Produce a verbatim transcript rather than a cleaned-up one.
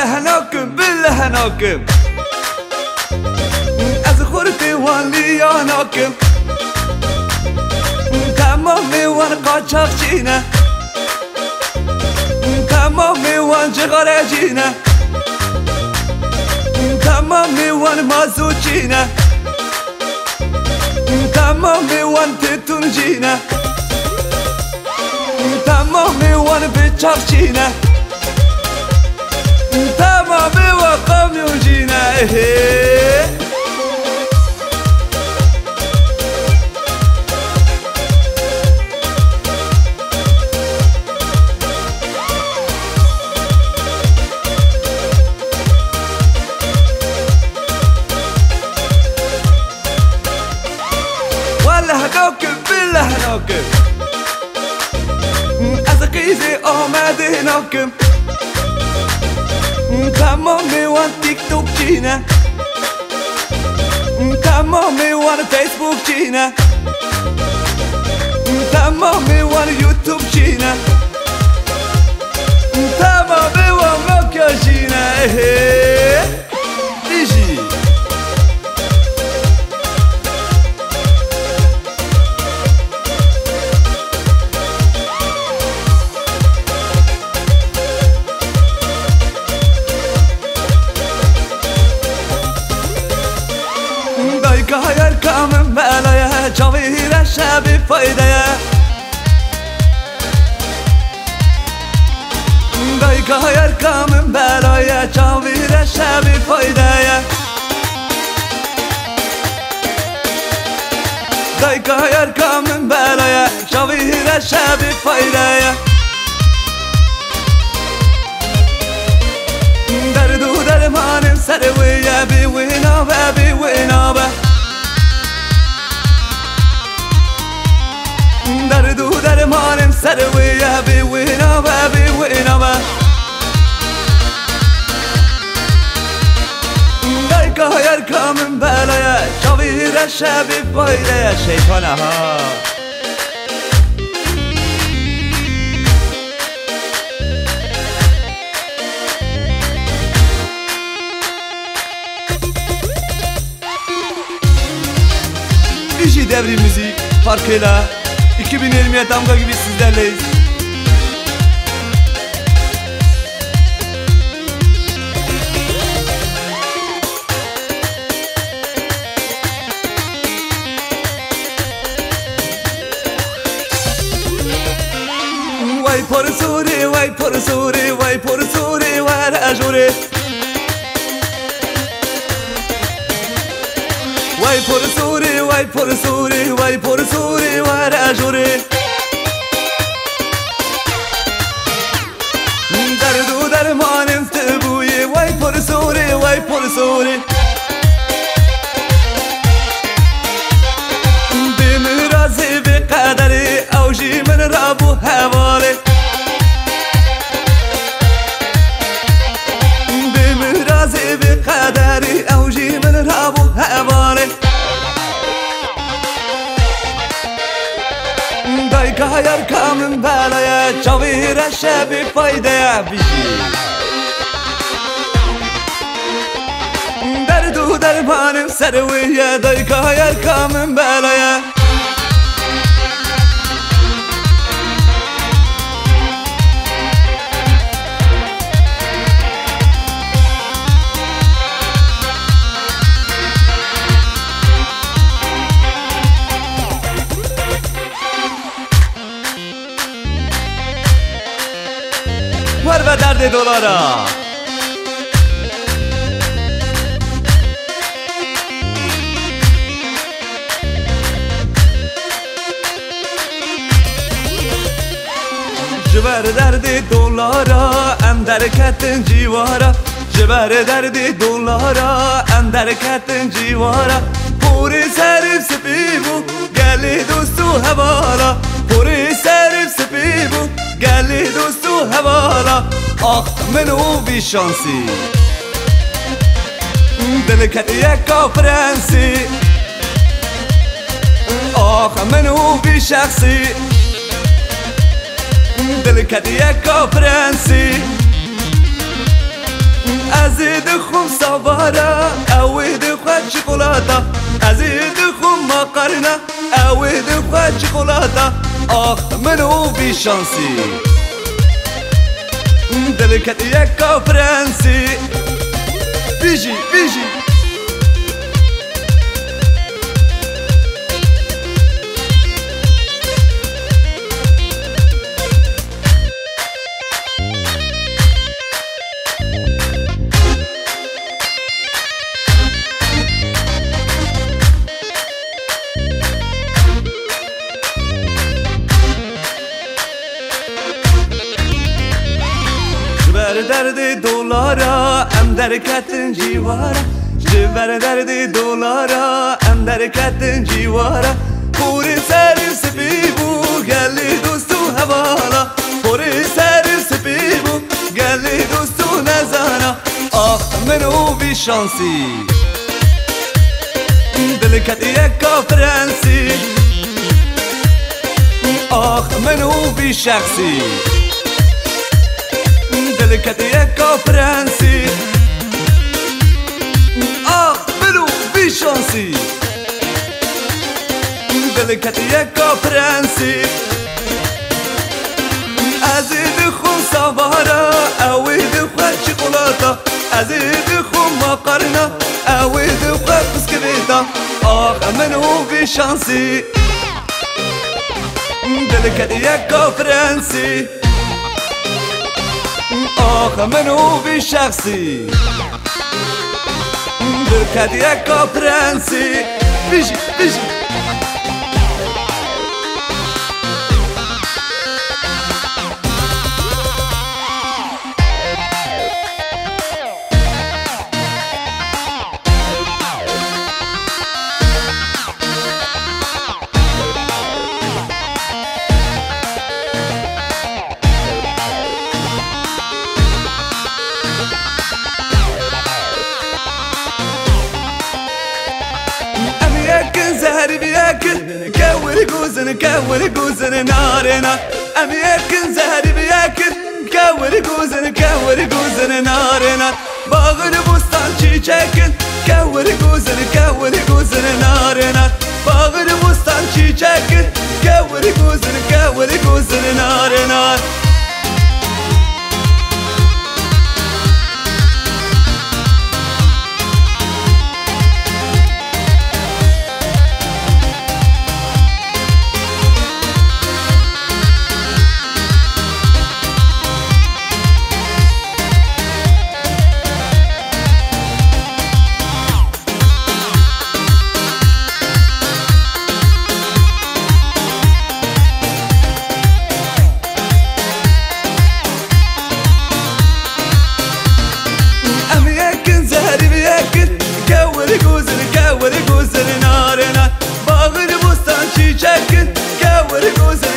Henakim, bile henakim. Ez xurtê wan liya nakim. Temamê wan qaçaxçî ne. Temamê wan cixarecî ne. Temamê wan mazûtçî ne. Temamê wan têtûncî ne. Temamê wan biçaxçî ne. Temamê wan kamyoncî ne. Ehê. Wele nakim, bile nakim. Ez qîzê Amedê nakim. Temamê wan TikTokçî ne. Temamê wan Facebookçî ne. Temamê wan YouTubeçî ne. Temamê wan makyajî ne. Ehê. Bijî. Dayka her ka min bela ye, çavê hîre şevê fayde ye. Dayka her ka min bela ye, çavê hîre şevê fayde ye. Dayka her ka min bela ye, çavê hîre şevê fayde ye. Derd û dermanê ser wê ye, bê wê nabe, bê wê nabe. Derd û dermanê ser wê ye, bê wê nabe, bê wê nabe. Dayka her ka min bela ye, çavê hîre şevê fayde ye, şeytana ha. Bijî Devrî Müzik, Parkela, iki bin yirmi yedi Damga gibi sizlerleyiz. Wey por sorê, wey por sorê, wey por sorê, were jorê. Wey por sorê, wey por sorê, wey por sorê, were jorê. Derd û dermanên tu bûyî, wey por sorê, wey por sorê. Bê min razê bê qederê, ew jî min rabû hevalê. Bê min razê bê qederê, ew jî min rabû hevalê. Dayka her ka min bela ye, çavê hîre şevê fayde ye, bijî. Derd û dermanê ser wê ye, dayka her ka min bela ye. Wer ve derdê dolara. Ji ber derdê dolara em derketin cîwara. Ji ber derdê dolara em derketin cîwara. Porê serê spî bû gelê dost û hevala. Porê serê spî bû gelê dost û hevala. Ax min û vî şansî. Dil ketiye ka frensî. Ax min û vî şexsî. Dil ketiye ka frensî. Çikolata, ez ê dixwim makarna, ew ê dixwe çikolata. Ax min û vî şansî. Dil ketiye ka frensî. Bijî, bijî. Ji ber derdê dolara em derketin cîwara. Ji ber derdê dolara em derketin cîwara. Porê ser spî bû gelê dost û hevala. Porê ser spî bû gelê dost û nezana. Ax min û vî şansî. Dil ketiye ka frensî. Ax min û vî şexsî. Dil ketiye ka frensî. Ax min û vî şansî. Dil ketiye ka frensî. Ez ê dixwim savara, ew ê dixwe çikolata. Ez ê dixwim makarna, ew ê dixwe biskivêta. Ax min û vî şansî. Dil ketiye ka frensî. Ax min û vî şexsî. Dil ketiye ka frensî. Bijî, bijî. Em yekin zeherî bi yekin, kewir guzin, kewir guzin, narê nar. Em yekin zeherî bi yekin, kewir guzin, kewir guzin, narê nar. Baxir bostan çîçekin, kewir guzin, kewir guzin, narê nar. Baxir bostan çîçekin, kewir guzin, kewir guzin, narê nar. Em yekin zeherî bi yekin, kewir guzin, kewir guzin, narê nar. Baxir bostan çîçekin, kewir guzin,